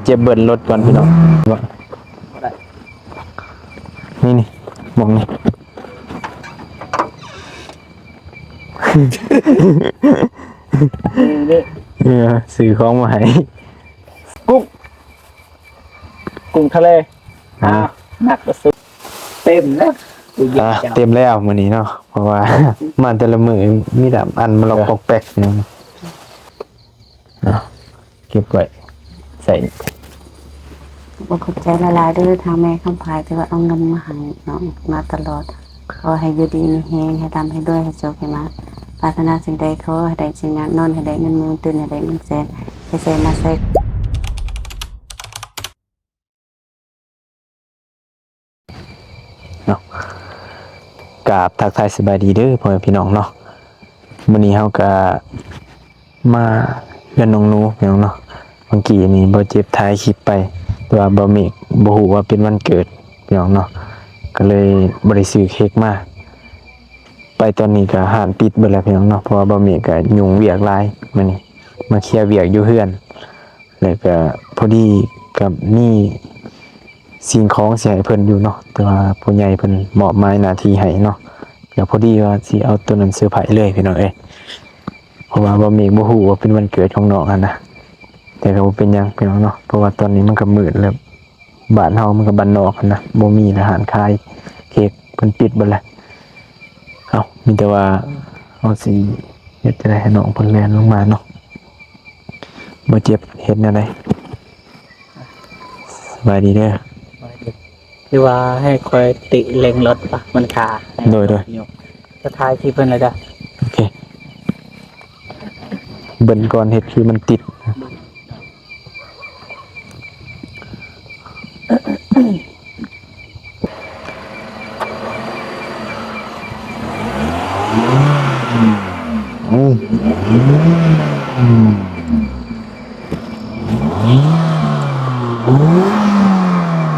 ເຈັບເບິ່ນລົດກ່ອນພີ່ນ້ອງ. ນີ້ໆ ໝ່ອງນີ້ ນີ້ ເອີ ຊື້ຂອງມາໃຫ້ ກຸ້ງ ກຸ້ງທະເລ. ອ່າ ອ່າ ໜັກກະສຸດ ເຕັມແລ້ວ. ອ່າ ເຕັມແລ້ວມື້ນີ້ເນາະ ເພາະວ່າ ມາແຕ່ລະມື້ມີແຕ່ອັນມາລັອກ ເອີ ປອກແປກເນາະ. ເນາະ ເກັບໄວ້ໃຊ້. ຂໍຂອບໃຈຫຼາຍໆເດີ ທາງແມ່ຄຳພາຍທີ່ວ່າເອົາເງິນມາໃຫ້ນ້ອງມາຕະຫຼອດ. ຂໍໃຫ້ຢູ່ດີມີແຮງ ໃຫ້ລ່ຳໃຫ້ລວຍ ໃຫ້ໂຊກໃຫ້ໝານ. ປາດຖະໜາສິ່ງໃດຂໍໃຫ້ໄດ້ສິ່ງນັ້ນ, ນອນໃຫ້ໄດ້ເງິນໝື່ນ, ຕື່ນໃຫ້ໄດ້ເງິນແສນ, ໄປໃສມາໃສ. ເນາະ ກາບທັກທາຍສະບາຍດີເດີພໍ່ແມ່ພີ່ນ້ອງເນາະ. ມື້ນີ້ເຮົາກະມາເຮືອນນ້ອງໜູພີ່ນ້ອງເນາະ. ເມື່ອກີ້ນີ້ບໍ່ເຈັບຖ່າຍຄລິບໄປ ແຕ່ວ່າບໍ່ເມກບໍ່ຮູ້ວ່າເປັນວັນເກີດພີ່ນ້ອງເນາະ ກະເລີຍບໍ່ໄດ້ຊື້ເຄັກມາ. ໄປຕອນນີ້ກະຮ້ານປິດເບິດແລ້ວພີ່ນ້ອງເນາະ ເພາະວ່າບໍ່ເມກກະຫຍຸ້ງວຽກຫຼາຍມື້ນີ້ ມາເຄຍວຽກຢູ່ເຮືອນ. ແລ້ວກະພໍດີກະມີສິ່ງຂອງຊິໃຫ້ເພິ່ນຢູ່ເນາະ ແຕ່ວ່າຜູ້ໃຫຍ່ເພິ່ນມອບໝາຍໜ້າທີ່ໃຫ້ເນາະ ກະພໍດີວ່າຊິເອົາໂຕນັ້ນເຊີໄພເລີຍພີ່ນ້ອງເອີຍ. ເພາະວ່າບໍ່ມີ ບໍ່ຮູ້ວ່າເປັນວັນເກີດຂອງນ້ອງຫັ້ນນະ ແຕ່ກະບໍ່ເປັນຫຍັງພີ່ນ້ອງເນາະ ເພາະວ່າຕອນນີ້ມັນກະມືດແລ້ວ ບ້ານເຮົາມັນກະບ້ານນອກຫັ້ນນະ ບໍ່ມີຮ້ານຂາຍເຄັກ ເພິ່ນປິດເບິດແລ້ວ. ເອົ້າ ມີແຕ່ວ່າເຮົາຊິເຮັດຈັ່ງໃດໃຫ້ນ້ອງເພິ່ນແລ່ນລົງມາເນາະ. ບໍ່ເຈັບເຮັດແນວໃດ? ສະບາຍດີເດີ. ຫຼືວ່າໃຫ້ຂ້ອຍຕິເລັ່ງລົດປະ ມັນຄາ. ໂດຍ ໂດຍ. ສະທ້າຍທີ່ເພິ່ນແລ້ວເດີ. ໂອເຄ ເບິ່ງກ່ອນ ເຮັດຄືມັນຕິດ.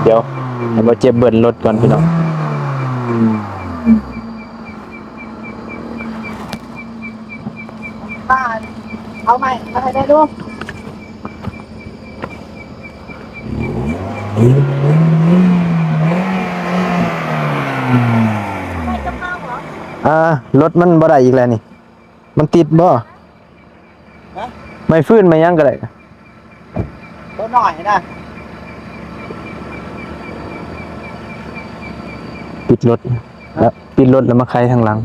ດຽວ ໃຫ້ບໍ່ເຈັບເບິ່ງລົດກ່ອນພີ່ນ້ອງ. ປ້າ ເອົາໃໝ່ ເອົາໃຫ້ໄດ້ດູ. ອ່າ ລົດມັນບໍ່ໄດ້ອີກແລ້ວນີ້ ມັນຕິດບໍ່? ຮະ? ໄມ້ຟືນໄມ້ຫຍັງກະໄດ້. ໂຕນ້ອຍນະ. ປິດລົດ ແລ້ວປິດລົດແລ້ວມາໄຂທາງຫຼັງ.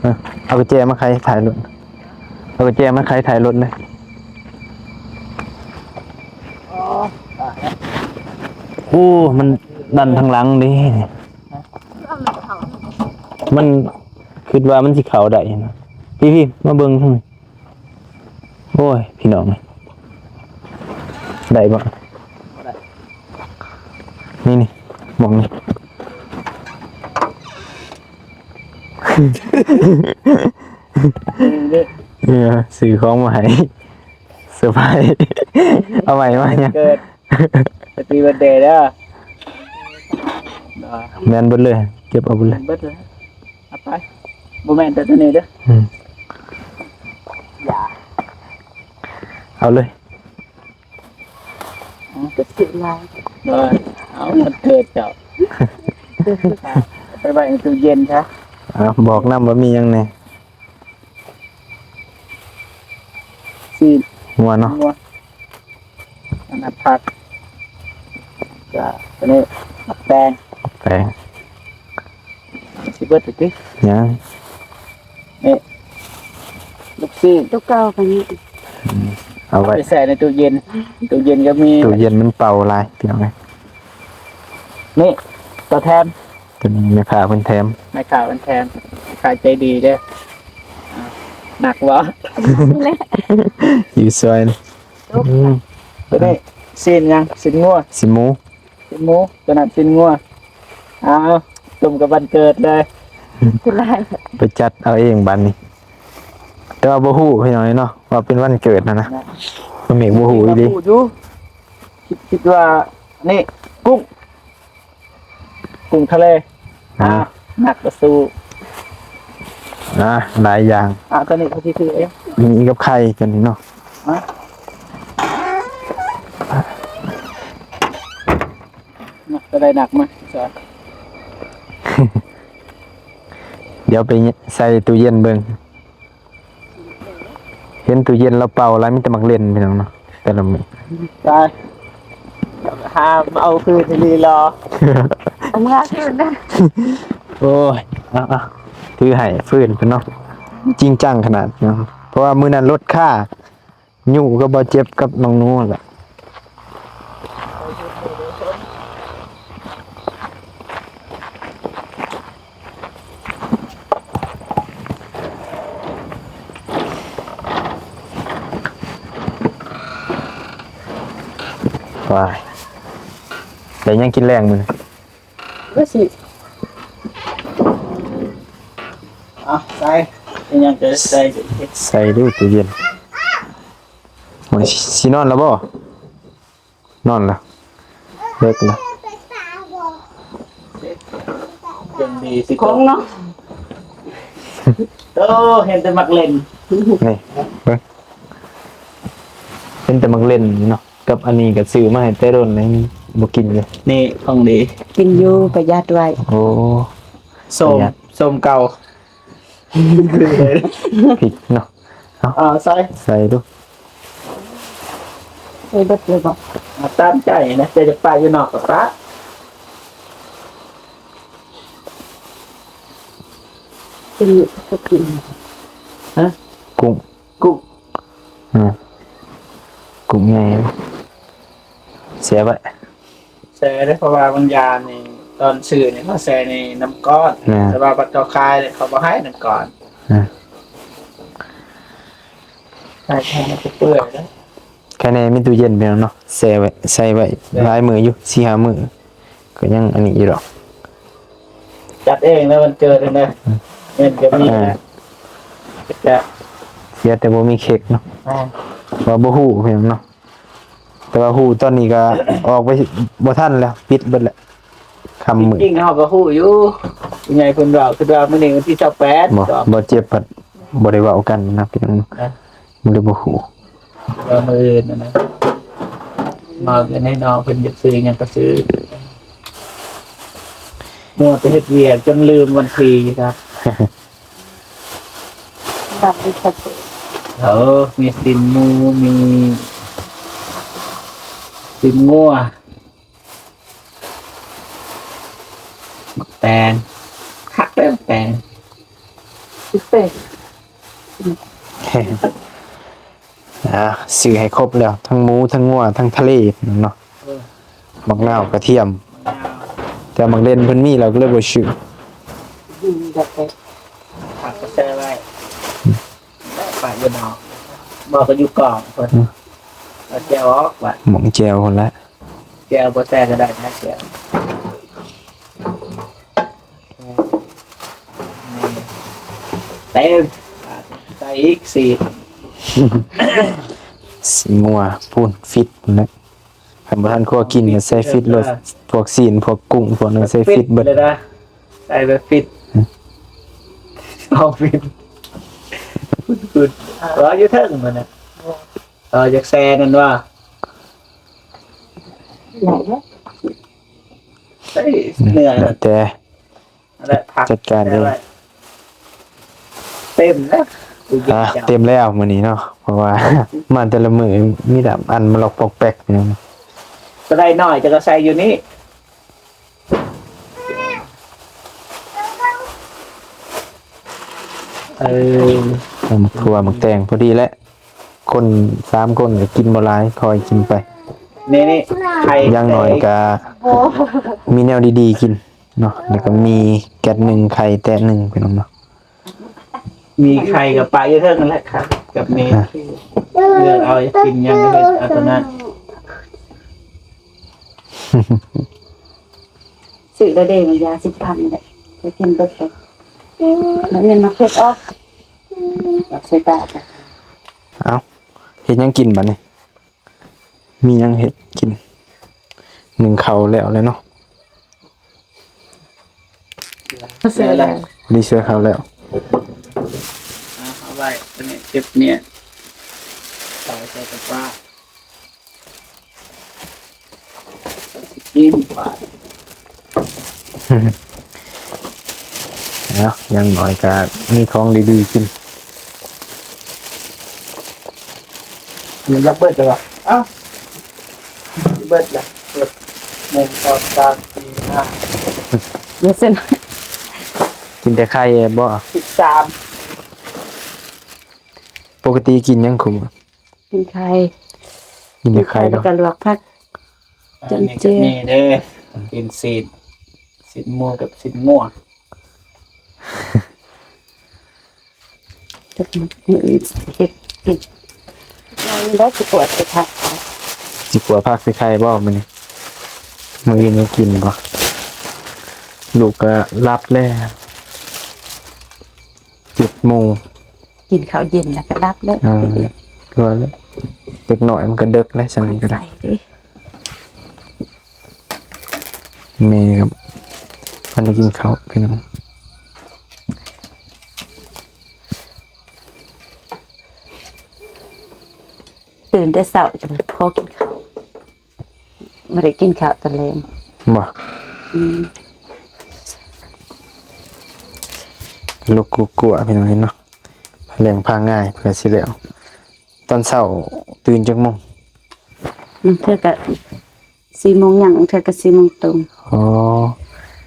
ເອີ ເອົາກະແຈມາໄຂທ້າຍລົດ ເອົາກະແຈມາໄຂທ້າຍລົດເລີຍ. ອໍ ໂອ້ ມັນດັນທາງຫຼັງເດ້. ມັນຄິດວ່າມັນຊິເຂົ້າໄດ້ນະ. ພີ່ໆ ມາເບິ່ງທາງນີ້. ໂອ້ຍ ພີ່ນ້ອງ ໄດ້ບໍ່? ນີ້ໆ ໝ່ອງນີ້ ເອີ ຊື້ຂອງມາໃຫ້ ເຊີໄພ. ເອົາໄວ້ມາຫຍັງ? ເກີດ Happy birthday ເດີ. ແມ່ນເບິດເລີຍ ເກັບເອົາເບິດເລີຍ ເບິດເລີຍ. ເອົາໄປ ບໍ່ແມ່ນແຕ່ໂຕນີ້ເດີ. ອືມ ຢ່າ ເອົາເລີຍ. ອືມ ກະຊິຫຼາຍ. ເອີ ເອົາ ວັນເກີດເຈົ້າ ໄປໄວ້ໃນຕູ້ເຢັນຊະ. ເອົາ ບອກນຳວ່າມີຫຍັງແດ່. ຊີ້ນງົວເນາະ ງົວ ອັນນັ້ນຜັກ ກະໂຕນີ້ໝາກແຕງ ໝາກແຕງ. ຊິເບິດແລ້ວຕິ? ຍັງ ນີ້ ລູກຊີ້ນ ໂຕເກົ່າກະມີ. ອືມ ເອົາໄວ້ ເອົາໄປແຊ່ໃນຕູ້ເຢັນ ຕູ້ເຢັນກະມີ ຕູ້ເຢັນມັນເປົ່າຫຼາຍ ພີ່ນ້ອງເອີຍ. ນີ້ ໂຕແຖມ ໂຕນີ້ແມ່ຄ້າເພິ່ນແຖມ ແມ່ຄ້າເພິ່ນແຖມ ແມ່ຄ້າໃຈດີເດີ. ອ່າ ໜັກບໍ່? ຢູ່ຊ່ວຍ. ອືມ ໂຕນີ້ຊີ້ນຫຍັງ? ຊີ້ນງົວ ຊີ້ນໝູ ຊີ້ນໝູ ໂຕນັ້ນຊີ້ນງົວ. ເອົາ ສົມກັບວັນເກີດເລີຍ ຄືຫຼາຍ ໄປຈັດເອົາເອງບາດນີ້. ແຕ່ວ່າບໍ່ຮູ້ພີ່ນ້ອງເນາະ ວ່າເປັນວັນເກີດຫັ້ນນະ ນະ ບໍ່ມີ ບໍ່ຮູ້ອີ່ຫຼີ ບໍ່ຮູ້ຢູ່. ຄິດ ຄິດວ່າ ນີ້ ກຸ້ງ ກຸ້ງທະເລ. ອ່າ ອ່າ ໜັກກະສູ້ ອ່າ ຫຼາຍຢ່າງ. ອ່າ ໂຕນີ້ເຂົາຊິຊື້ເອງ ມີກັບໄຂ່ໂຕນີ້ເນາະ. ອ່າ ອ່າ ໄດ້ໜັກມາ. ດຽວໄປໃສ່ຕູ້ເຢັນເບິ່ງ. ເຫັນຕູ້ເຢັນລາວເປົ່າຫຼາຍ ມີແຕ່ໝາກເລັ່ນ ພີ່ນ້ອງເນາະ ແຕ່ລະມື້. ຕາຍ ຫາເອົາຄືນອີ່ຫຼີລໍ. ເອົາເມືອຄືນນະ. ໂອ້ຍ ເອົາໆ ຖືໃຫ້ຟືນເພິ່ນເນາະ. ຈິງຈັງຂະໜາດເນາະ ເພາະວ່າມື້ນັ້ນລົດຄາ ຢູ່ກັບບ່າວເຈັບກັບນ້ອງໜູຫັ້ນແຫຼະ. ວ້າຍ ໄດ້ຫຍັງກິນແລງມື້ນີ້? ກໍຊິ ອ່ະ ໃສ່ ເປັນຫຍັງກໍໃສ່ ໃສ່ດູຕູ້ເຢັນ. ໂອ້ຍ ຊິນອນແລ້ວບໍ່? ນອນລະ ເລິກລະ. ເປັນດີຊິ ຂອງເນາະ. ໂອ້ ເຫັນແຕ່ໝາກເລັ່ນ ນີ້ເບິ່ງ ເຫັນແຕ່ໝາກເລັ່ນເນາະ. ກັບອັນນີ້ກໍຊື້ມາໃຫ້ແຕ່ດົນແລ້ວ ຍັງບໍ່ກິນຢູ່. ນີ້ຂອງດີ ກິນຢູ່ ປະຢັດໄວ້. ໂອ້ ສົ້ມ ປະຢັດ ສົ້ມເກົ່າ. ພິກເນາະ. ເອົາ ເອົາໃສ່ ໃສ່ດູ. ໃສ່ເບິດເລີຍບໍ່? ເອົາຕາມໃຈນະ ເຈົ້າຈະປະຢູ່ນອກກໍປະ. ກິນ ກິນ ຮະ? ກຸ້ງ ກຸ້ງ ອືມ ກຸ້ງໃຫຍ່ ແຊ່ໄວ້. ແຊ່ເດ້ ເພາະວ່າບາງຢ່າງນີ້ ຕອນຊື້ນີ້ເຂົາແຊ່ໃນນ້ຳກ້ອນ ແມ່ນ ແຕ່ວ່າບັດເຂົາຂາຍນີ້ ເຂົາບໍ່ໃຫ້ນ້ຳກ້ອນ. ອ່າ ໃຫ້ ໃຫ້ມັນເປື່ອຍເດ້. ແຄ່ນີ້ມີຕູ້ເຢັນພີ່ນ້ອງເນາະ ແຊ່ໄວ້ ໃສ່ໄວ້ ແມ່ນ ຫຼາຍມື້ຢູ່ ສີ່ຫ້າມື້ ກໍຍັງອັນນີ້ຢູ່ດອກ. ຈັດເອງນະ ວັນເກີດເດ້. ອືມ ເງິນກໍມີ ອ່າ ນະ ຈະ ເສຍແຕ່ບໍ່ມີເຄັກເນາະ. ອ່າ ວ່າບໍ່ຮູ້ພີ່ນ້ອງເນາະ. ແຕ່ວ່າຮູ້ຕອນນີ້ກໍອອກໄປບໍ່ທັນແລ້ວ ປິດເບິດແລ້ວ ຄ່ຳມືດ. ຈິງໆ ເຮົາກໍຮູ້ຢູ່ ຜູ້ໃຫຍ່ເພິ່ນເວົ້າ ຄືວ່າມື້ນີ້ວັນທີຊາວແປດ ບໍ່ ບໍ່ເຈັບ ພັດບໍ່ໄດ້ເວົ້າກັນນະພີ່ນ້ອງ ອ່ະ ມັນເລີຍບໍ່ຮູ້. ວ່າມື້ອື່ນນະ ມາຢູ່ໃນນອກ ເພິ່ນຢາກຊື້ຫຍັງກໍຊື້. ມັວແຕ່ເຮັດວຽກຈົນລືມວັນທີຄັບ. ເອີ ມີຊີ້ນໝູ ມີຊີ້ນງົວ ໝາກແຕງ ຄັກເດ້ໝາກແຕງ ແຕງ. ອ່າ ຊື້ໃຫ້ຄົບແລ້ວ ທັງໝູ ທັງງົວ ທັງທະເລເນາະ. ເອີ ໝາກນາວ ກະທຽມ ແຕ່ໝາກເລັ່ນເພິ່ນມີ ເຮົາກໍເລີຍບໍ່ຊື້. ອືມ ຢາກໄປ ຜັກກະແຊໄວ້ ອືມ ປະຢູ່ນອກ ບໍ່ກໍຢູ່ກອງເພິ່ນ. ອືມ ເອົາແຈ່ວອອກບາດ ໝອງແຈ່ວພຸ້ນແຫຼະ. ແຈ່ວບໍ່ແຊກໍໄດ້ນະ ແຈ່ວ. ເຕັມ ໃສ່ອີກສີ່ ສີ່ຫົວ ພຸ້ນ ຟິດພຸ້ນແຫຼະ. ຄັນບໍ່ທັນຄົວກິນກໍໃສ່ຟິດໂລດ ເອີ ພວກຊີ້ນ ພວກກຸ້ງ ພວກນັ້ນໃສ່ຟິດເບິດ ໃສ່ແບບຟິດ ຮຶ ສອງຟິດ ພຸ້ນ ພຸ້ນ ລໍຢູ່ເທິງພຸ້ນນະ. ເອີ ຢາກແຊນັ້ນວ່າ ໄດ້ເນາະ ເອີ ເນື້ອ ແລ້ວແຕ່ ນັ້ນແຫຼະ ຜັກ ຈັດການເອງ. ເຕັມແລ້ວ ອ່າ ເຕັມແລ້ວມື້ນີ້ເນາະ ເພາະວ່າມາແຕ່ລະມື້ມີແຕ່ອັນມາລັອກປອກແປັກ. ກໍໄດ້ໜ້ອຍ ຈະກໍໃສ່ຢູ່ນີ້. ເອີ ເອົາໝາກຖົ່ວໝາກແຕງພໍດີແຫຼະ ຄົນສາມຄົນກໍກິນບໍ່ຫຼາຍ ຄ່ອຍກິນໄປ. ນີ້ໆ ໄຂ່ ຢ່າງໜ້ອຍກໍ ໂອ້ ມີແນວດີໆກິນເນາະ ແລ້ວກໍມີແກັດໜຶ່ງ ໄຂ່ແຕະໜຶ່ງ ພີ່ນ້ອງເນາະ. ມີໄຂ່ກັບປາຢູ່ເທິງນັ້ນແຫຼະ ກັບເມ ອ່າ ເລືອກເອົາ ຢາກກິນຫຍັງກໍເຮັດເອົາຕົວນັ້ນ. ຊື້ແລ້ວເດ້ ມັນຢາສິບພັນແຫຼະ ໄປກິນເບິດເລີຍ ເອົາເງິນມາເກັບອອກ ອອກໃສ່ຕາ. ເອົ້າ ເຮັດຫຍັງກິນບັດນີ້? ມີຫຍັງເຮັດກິນ? ໜຶ້ງເຂົ້າແລ້ວແຫຼະເນາະ. ເສືອແລ້ວ ນີ້ເສືອເຂົ້າແລ້ວ. ເອົາໄວ້ ຕົວນີ້ເກັບເມຍ ເອົາໃສ່ກະປາ ຊິກິນບາດ. ເອົາ ຢ່າງໜ້ອຍກໍມີຂອງດີໆກິນ. ມັນຢາກເບິດແລ້ວຫວາ? ເອົ້າ ເບິດແລ້ວ ເບິດ ໜຶ່ງ ສອງ ສາມ ສີ່ ຫ້າ ເບິດເສັ້ນ ກິນແຕ່ໄຂ່ບໍ? ສິບສາມ. ປົກກະຕິກິນຫຍັງຄຸມ? ກິນໄຂ່ ກິນແຕ່ໄຂ່ ກິນໄຂ່ ເນາະ ແລ້ວກໍລວກຜັກ ອ່າ ຈ້ຳແຈ່ວ ນີ້ເດ້ ກິນຊີ້ນ ຊີ້ນໝູກັບຊີ້ນງົວ. ຈັກມື້ອື່ນເຮັດກິນ ມື້ນີ້ບໍ່ຊິກວດໄປຜັກ ຊິກວດຜັກໃສ່ໄຂ່ບໍ່ມື້ນີ້? ມື້ອື່ນໄດ້ກິນບໍ່? ລູກກໍຫຼັບແລ້ວ ເຈັດໂມງ. ກິນເຂົ້າເຢັນແລ້ວກໍຫຼັບເລີຍ. ເອີ ຄືວ່າເດັກນ້ອຍມັນກໍເດິກແລ້ວ ຊ່ຳນີ້ກໍໄດ້. ແມ່ກໍບໍ່ໄດ້ກິນເຂົ້າ ພີ່ນ້ອງ. ຕື່ນແຕ່ເຊົ້າຈັ່ງພໍກິນເຂົ້າ. ບໍ່ໄດ້ກິນເຂົ້າຕອນແລງ. ບໍ່? ອືມ. ລຸກກົວໆ ພີ່ນ້ອງເນາະ. ແລງພາງ່າຍເພື່ອຊິແລ້ວ. ຕອນເຊົ້າຕື່ນຈັກໂມງ? ບາງເທື່ອກະສີ່ໂມງຫຍັງ ບາງເທື່ອກະສີ່ໂມງຕົງ. ອໍ.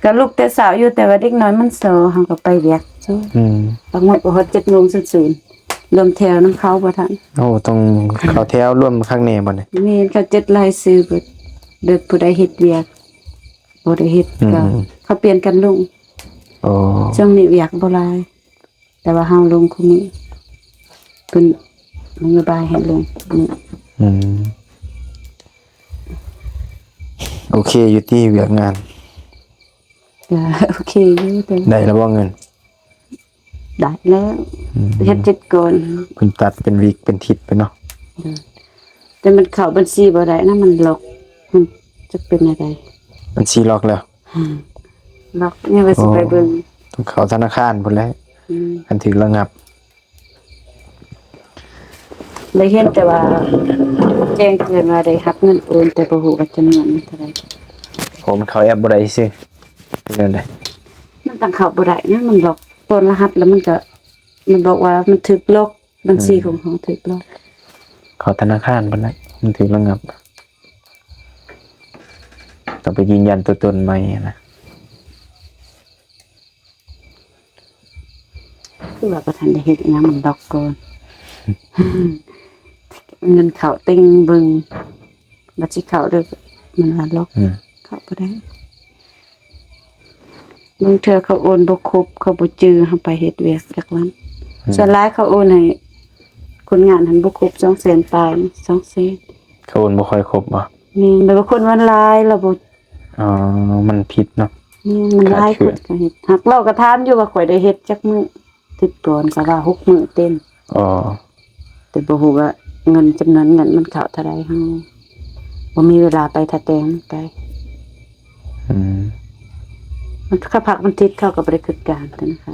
ກະລຸກແຕ່ເຊົ້າຢູ່ ແຕ່ວ່າເດັກນ້ອຍມັນສໍ ເຮົາກະໄປວຽກ. ອືມ. ບາງມື້ກະຮອດເຈັດໂມງສູນໆ. ລວມແຖວນຳເຂົາບໍ່ທັນ. ໂອ້ ຕ້ອງເຂົ້າແຖວລວມຄັກແນ່ບໍ່ນີ້? ແມ່ນ ເຂົາຈັດລາຍຊື່ເບິດ ແບບຜູ້ໃດເຮັດວຽກ ບໍ່ໄດ້ເຮັດ ອືມ ກະເຂົາປ່ຽນກັນລົງ. ອໍ ຊ່ວງນີ້ວຽກບໍ່ຫຼາຍ ແຕ່ວ່າເຮົາລົງຄູ່ມື້ ເພິ່ນນະໂຍບາຍໃຫ້ລົງ. ອືມ ໂອເຄຢູ່ຕິວຽກງານ? ກະໂອເຄຢູ່ ແຕ່ໄດ້ລະບໍ່ເງິນ? ໄດ້ແລ້ວ. ອືມ ເຮັດຈິດກ່ອນ ເພິ່ນຕັດເປັນວິກເປັນທິດໄປເນາະ. ໂດຍ ແຕ່ມັນເຂົ້າບັນຊີບໍ່ໄດ້ນະ ມັນລັອກ. ມັນຈະເປັນແນວໃດ? ບັນຊີລັອກແລ້ວ? ອືມ ລັອກ ຍັງວ່າຊິໄປເບິ່ງ. ອໍ ຕ້ອງເຂົ້າທະນາຄານພຸ້ນແຫຼະ. ອືມ ຄັນຖືກລະງັບ. ໄດ້ເຫັນແຕ່ວ່າແຈ້ງເຕືອນວ່າໄດ້ຮັບເງິນໂອນ ແຕ່ບໍ່ຮູ້ວ່າຈຳນວນເທົ່າໃດ. ໂອ ມັນເຂົ້າແອັບບໍ່ໄດ້ຊື່ ເປັນແນວໃດ? ມັນຕັ້ງເຂົ້າບໍ່ໄດ້ນະ ມັນລັອກ. ປ້ອນລະຫັດແລ້ວມັນກະ ມັນບອກວ່າມັນຖືກລັອກ ບັນຊີ ອືມ ຂອງເຮົາຖືກລັອກ. ເຂົ້າທະນາຄານພຸ້ນແຫຼະ ມັນຖືກລະງັບ. ຕ້ອງໄປຢືນຢັນຕົວຕົນໃໝ່ນະ. ຄືວ່າບໍ່ທັນໄດ້ເຮັດຫຍັງ ມັນລັອກກ່ອນ. ເງິນເຂົ້າເຕັງເບິ່ງ ບັດຊິເຂົ້າເດີ ມັນວ່າລັອກ. ອືມ ເຂົ້າບໍ່ໄດ້. ບາງເທື່ອເຂົາໂອນບໍ່ຄົບ ເຂົາບໍ່ຈື່ ເຮົາໄປເຮັດວຽກຈັກວັນ. ອືມ ສ່ວນຫຼາຍເຂົາໂອນໃຫ້ຄົນງານຫັ້ນບໍ່ຄົບ ສອງແສນປາຍ ສອງແສນ. ເຂົາໂອນບໍ່ຄ່ອຍຄົບບໍ່? ແມ່ນ ແລ້ວບາງຄົນມັນຫຼາຍ ລະບໍ່ ອໍ ມັນຜິດເນາະ. ແມ່ນ ມັນຫຼາຍ ຂາດເຂີນ ຄົນກະເຮັດ. ຫາກລາວກະຖາມຢູ່ວ່າຂ້ອຍໄດ້ເຮັດຈັກມື້? ທິດກ່ອນກະວ່າຫົກມື້ເຕັມ. ອໍ ແຕ່ບໍ່ຮູ້ວ່າເງິນ ຈຳນວນເງິນມັນເຂົ້າເທົ່າໃດ ເຮົາບໍ່ມີເວລາໄປຖ້າແຕ່ງໄປ. ອືມ ມັນ ເຂົາພັກວັນທິດ ເຂົາກະບໍ່ໄດ້ຄິດການນະຄະ.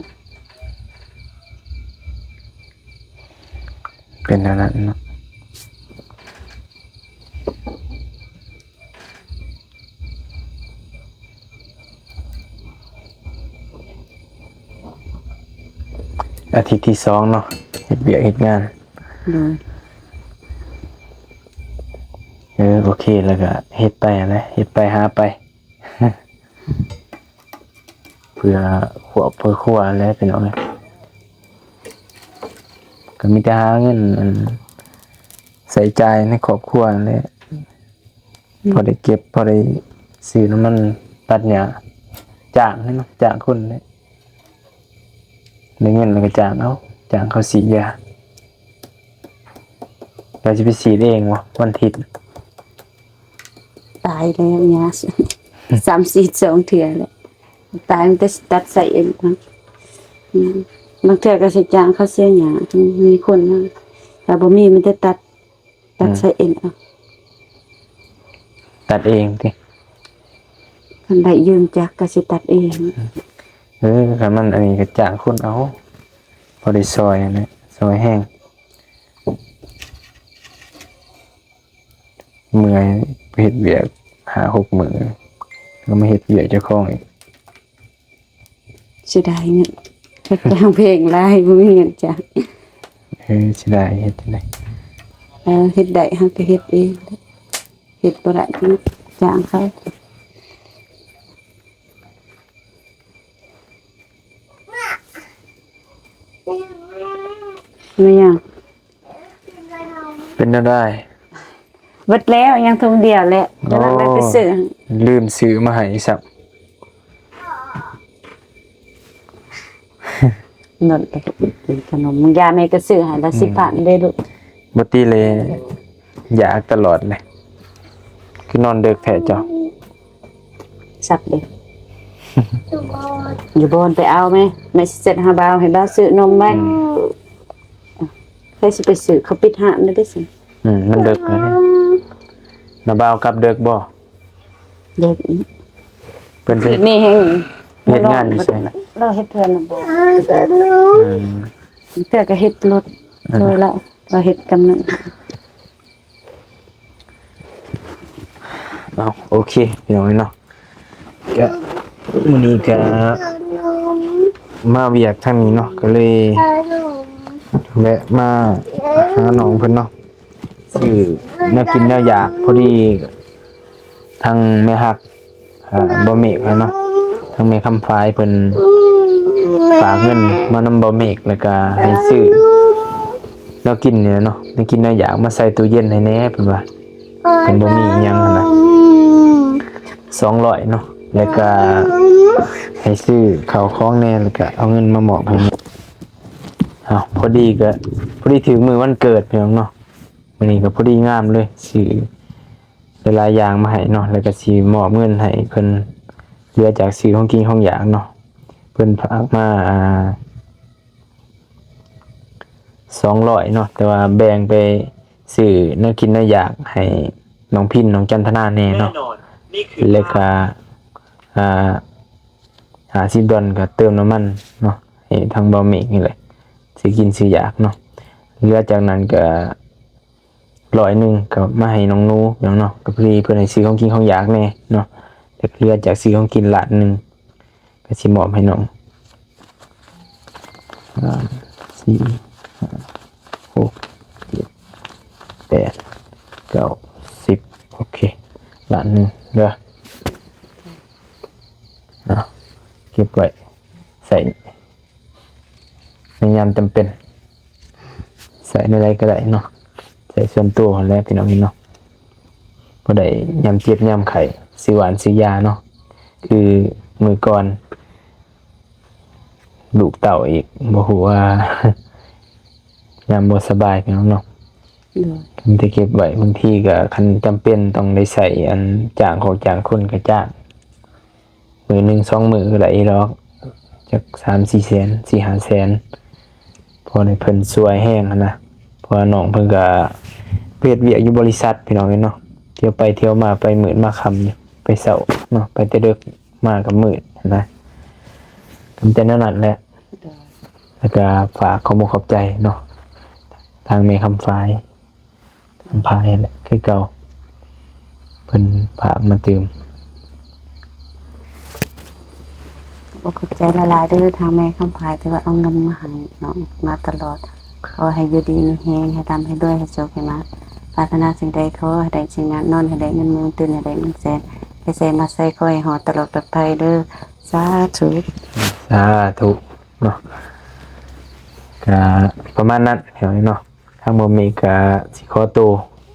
ເປັນແນວນັ້ນເນາະ. ອາທິດທີສອງເນາະ ເຮັດວຽກເຮັດງານ. ໂດຍ. ເອີ ໂອເຄ ແລ້ວກະເຮັດໄປຫັ້ນແຫຼະ ເຮັດໄປຫາໄປ ເພື່ອຄອບເພື່ອຄົວຫັ້ນແຫຼະ ພີ່ນ້ອງເອີຍ. ກະມີແຕ່ຫາເງິນ ອັນ ໃຊ້ຈ່າຍໃນຄອບຄົວຫັ້ນແຫຼະ. ອືມ ພໍໄດ້ເກັບ ພໍໄດ້ຊື້ນ້ຳມັນຕັດຫຍ້າ ຈ້າງເນາະ ຈ້າງຄົນເນາະ. ໄດ້ເງິນແລ້ວກໍຈ້າງເອົາ ຈ້າງເຂົາສີດຢາ. ແລ້ວຊິໄປສີດເອງບໍ່ ວັນທິດ? ຕາຍແລ້ວ ຍາ ສາມສີດສອງເທື່ອແລ້ວ. ຕາຍ ມີແຕ່ຕັດໃສ່ເອງເນາະ. ອືມ ບາງເທື່ອກໍຊິຈ້າງເຂົາເສຍຫຍ້າ ມີຄົນນະ ຖ້າບໍ່ມີ ມີແຕ່ຕັດ ຕັດໃສ່ເອງເອົາ. ຕັດເອງຕິ? ຄັນໄດ້ຢືມຈັກກໍຊິຕັດເອງ. ເອີ ຄັນມັນອັນນີ້ກໍຈ້າງຄົນເອົາ ພໍໄດ້ຊ່ອຍຫັ້ນແຫຼະ ຊ່ອຍແຮງ. ເມື່ອຍ ໄປເຮັດວຽກຫ້າຫົກມື້ ແລ້ວມາເຮັດວຽກເຈົ້າຂອງອີກ. ເສຍດາຍເງິນ ໄປຈ້າງແພງຫຼາຍ ບໍ່ມີເງິນຈ້າງ. ເອີ ເສຍດາຍ ເຮັດຈັ່ງໃດ? ເອີ ເຮັດໄດ້ເຮົາກໍເຮັດເອງ ເຮັດບໍ່ໄດ້ກໍຈ້າງເຂົາ. ແມ່ນຫຍັງ? ເປັນແນວໃດ? ເບິດແລ້ວ ຍັງຖົງດຽວແຫຼະ ໂອ້ ກຳລັງໄປຊື້ ລືມຊື້ມາໃຫ້ຊ້ຳ. ນອນກໍກິນຂະໜົມ ຢາແມ່ກໍຊື້ໃຫ້ລະ ອືມ ສິບພັນເດ້ລູກ. ບໍ່ຕິເລ ຢາກຕະຫຼອດເລີຍ ຄືນອນເດິກແທ້ເຈົ້າ. ສັບເດ້ ຢູ່ບ່ອນໄປເອົາແມ່ ແມ່ຊິເຊັດຫາບ່າວ ໃຫ້ບ່າວຊື້ນົມໄວ້. ອືມ ໃຜຊິໄປຊື້ ເຂົາປິດຮ້ານແລ້ວເດ້ຊັ້ນ. ອືມ ມັນເດິກແລ້ວເດ້. ນ້າບ່າວກັບເດິກບໍ່? ເດິກ. ເພິ່ນໄປ ຄືນີ້ແຮງ ເຮັດງານຢູ່ໃສ? ລາວເຮັດເຮືອນນຳບໍ່? ອືມ ເທື່ອກໍເຮັດລົດ ອືມ ຊ່ວຍລາວ ລາວເຮັດກຳນັ້ນ. ເອົາ ໂອເຄ ພີ່ນ້ອງເອີຍເນາະ ກະມື້ນີ້ກະມາວຽກທາງນີ້ເນາະ ກະເລີຍແວະມາຫານ້ອງເພິ່ນເນາະ ຊື້ແນວກິນແນວຢາກ. ພໍດີທາງແມ່ຮັກ ອ່າ ບ່າວເມກຫັ້ນເນາະ ທາງແມ່ຄຳຝາຍເພິ່ນຝາກເງິນມານຳບ່າວເມກ ແລ້ວກະໃຫ້ຊື້ແນວກິນນີ້ແຫຼະເນາະ ແນວກິນແນວຢາກມາໃສ່ຕູ້ເຢັນໃຫ້ແດ່ ເພິ່ນວ່າ ເພິ່ນບໍ່ມີອີ່ຫຍັງຫັ້ນນະ ສອງຮ້ອຍເນາະ ແລ້ວກະໃຫ້ຊື້ເຂົ້າຂອງແດ່ ແລ້ວກະເອົາເງິນມາມອບໃຫ້. ເອົາ ພໍດີກະ ພໍດີຖືກມື້ວັນເກີດ ພີ່ນ້ອງເນາະ ມື້ນີ້ກະພໍດີງາມເລີຍ ຊື້ ຫຼາຍໆຢ່າງມາໃຫ້ເນາະ ແລ້ວກໍຊິມອບເງິນໃຫ້ເພິ່ນ ເຫຼືອຈາກຊື້ຂອງກິນຂອງຢາກເນາະ ເພິ່ນຝາກມາ ອ່າ ສອງຮ້ອຍເນາະ ແຕ່ວ່າແບ່ງໄປຊື້ແນວກິນແນວຢາກໃຫ້ນ້ອງພິນ ນ້ອງຈັນທະນາແດ່ເນາະ ແລ້ວກໍ ອ່າ ຫ້າສິບດອນກໍເຕີມນ້ຳມັນເນາະ ໃຫ້ທາງບ່າວເມກນີ້ແຫຼະ ຊື້ກິນຊື້ຢາກເນາະ ເຫຼືອຈາກນັ້ນກໍ ຮ້ອຍໜຶ່ງກໍມາໃຫ້ນ້ອງໜູ ພີ່ນ້ອງເນາະ ກໍພໍດີເພິ່ນໃຫ້ຊື້ຂອງກິນຂອງຢາກແດ່ເນາະ ແລ້ວເຫຼືອຈາກຊື້ຂອງກິນລ້ານໜຶ່ງ ກໍຊິມອບໃຫ້ນ້ອງ ສາມ ສີ່ ຫ້າ ຫົກ ເຈັດ ແປດ ເກົ້າ ສິບ ໂອເຄ ລ້ານໜຶ່ງເດີ ເອົາ ເກັບໄວ້ໃຊ້ ໃນຍາມຈຳເປັນ ໃຊ້ແນວໃດກໍໄດ້ເນາະ ໃຊ້ສ່ວນຕົວຫັ້ນແຫຼະ ພີ່ນ້ອງເນາະ ບໍ່ໄດ້ຍາມເຈັບຍາມໄຂ້ ຊື້ຫວານຊື້ຢາເນາະ ຄືມື້ກ່ອນ ລູກເຕົ້າອີກ ບໍ່ຮູ້ວ່າຍາມບໍ່ສະບາຍ ພີ່ນ້ອງເນາະ ໂດຍ ມີແຕ່ເກັບໄວ້ ບາງທີກໍຄັນຈຳເປັນຕ້ອງໄດ້ໃຊ້ ອັນ ຈ້າງຂອງຈ້າງຄົນກໍຈ້າງ ມື້ໜຶ່ງສອງມື້ກໍໄດ້ດອກ ຈັກສາມສີ່ແສນ ສີ່ຫ້າແສນ ພໍໃຫ້ເພິ່ນຊ່ວຍແຮງຫັ້ນນະ ເພາະວ່ານ້ອງເພິ່ນກໍໄປເຮັດວຽກຢູ່ບໍລິສັດ ພີ່ນ້ອງເອີຍເນາະ ທ່ຽວໄປທ່ຽວມາ ໄປມືດມາຄ່ຳຢູ່ ໄປເຊົ້າເນາະ ໄປແຕ່ເດິກ ມາກໍມືດຫັ້ນນະ ກໍມີແຕ່ແນວນັ້ນແຫຼະ ໂດຍ ແລ້ວກໍຝາກຂອບອົກຂອບໃຈເນາະ ທາງແມ່ຄຳຝາຍ ຄຳຝາຍຫັ້ນແຫຼະ ຄືເກົ່າ ເພິ່ນຝາກມາຕື່ມ. ຂອບອົກຂອບໃຈຫຼາຍໆເດີ ທາງແມ່ຄຳຝາຍທີ່ວ່າເອົາເງິນມາໃຫ້ນ້ອງມາຕະຫຼອດ ຂໍໃຫ້ຢູ່ດີມີແຮງ ໃຫ້ລ່ຳໃຫ້ລວຍ ໃຫ້ໂຊກໃຫ້ໝານ ປາດຖະໜາສິ່ງໃດຂໍໃຫ້ໄດ້ສິ່ງນັ້ນ ນອນໃຫ້ໄດ້ເງິນໝື່ນ ຕື່ນໃຫ້ໄດ້ເງິນແສນ ໄປໃສມາໃສຂໍໃຫ້ຮອດຕະຫຼອດປອດໄພເດີ ສາທຸ ສາທຸເນາະ ກະປະມານນັ້ນເນາະ ທາງບ່າວເມກກະຊິຂໍໂຕ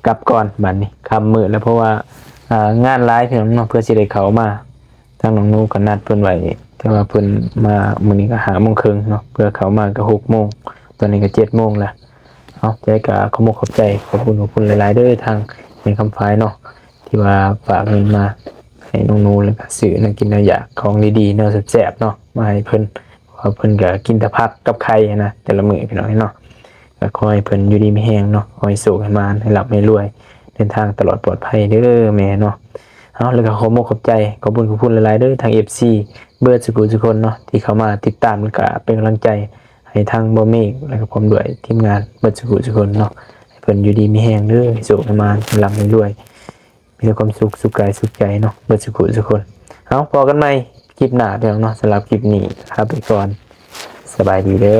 ກັບກ່ອນ ບາດນີ້ຄ່ຳມືດແລ້ວ ເພາະວ່າ ອ່າ ງານຫຼາຍ ພີ່ນ້ອງເນາະ ເພື່ອຊິໄດ້ເຂົ້າມາ ທາງນ້ອງໜູກໍນັດເພິ່ນໄວ້ ແຕ່ວ່າເພິ່ນມາມື້ນີ້ກໍຫ້າໂມງເຄິ່ງເນາະ ເພື່ອເຂົ້າມາກໍຫົກໂມງ ຕອນນີ້ກໍເຈັດໂມງແລ້ວ ເອົາ ຈັ່ງໃດກໍຂອບອົກຂອບໃຈ ຂອບຄຸນ ຂອບຄຸນຫຼາຍໆເດີ ທາງແມ່ຄຳຝາຍເນາະ ທີ່ວ່າຝາກເງິນມາໃຫ້ນ້ອງໜູ ແລ້ວກໍຊື້ແນວກິນແນວຢາກ ຂອງດີໆ ແນວແຊບໆເນາະ ມາໃຫ້ເພິ່ນ ເພາະວ່າເພິ່ນກໍກິນແຕ່ຜັກກັບໄຂ່ຫັ້ນນະ ແຕ່ລະມື້ ພີ່ນ້ອງເນາະ ກໍຂໍໃຫ້ເພິ່ນຢູ່ດີມີແຮງເນາະ ຂໍໃຫ້ໂຊກໃຫ້ໝານ ໃຫ້ລ່ຳໃຫ້ລວຍ ເດີນທາງຕະຫຼອດປອດໄພເດີແມ່ເນາະ ເອົາ ແລ້ວກໍຂໍມົກຂອບໃຈ ຂອບຄຸນຂອບຄຸນຫຼາຍໆເດີ ທາງເອັຟຊີເບິດສຸຜູ້ສຸຄົນເນາະ ທີ່ເຂົ້າມາຕິດຕາມ ແລ້ວກໍເປັນກຳລັງໃຈໃຫ້ທາງບ່າວເມກ ແລ້ວກໍພ້ອມດ້ວຍທີມງານເບິດສຸຜູ້ສຸຄົນເນາະ ໃຫ້ເພິ່ນຢູ່ດີມີແຮງເດີ ໃຫ້ໂຊກໃຫ້ໝານ ໃຫ້ລ່ຳໃຫ້ລວຍ ມີແຕ່ຄວາມສຸກ ສຸກກາຍສຸກໃຈເນາະ ເບິດສຸຜູ້ສຸຄົນ ເອົາ ພໍ້ກັນໃໝ່ ຄລິບໜ້າພີ່ນ້ອງເນາະ. ສຳລັບຄລິບນີ້ລາໄປກ່ອນ ສະບາຍດີເດີ.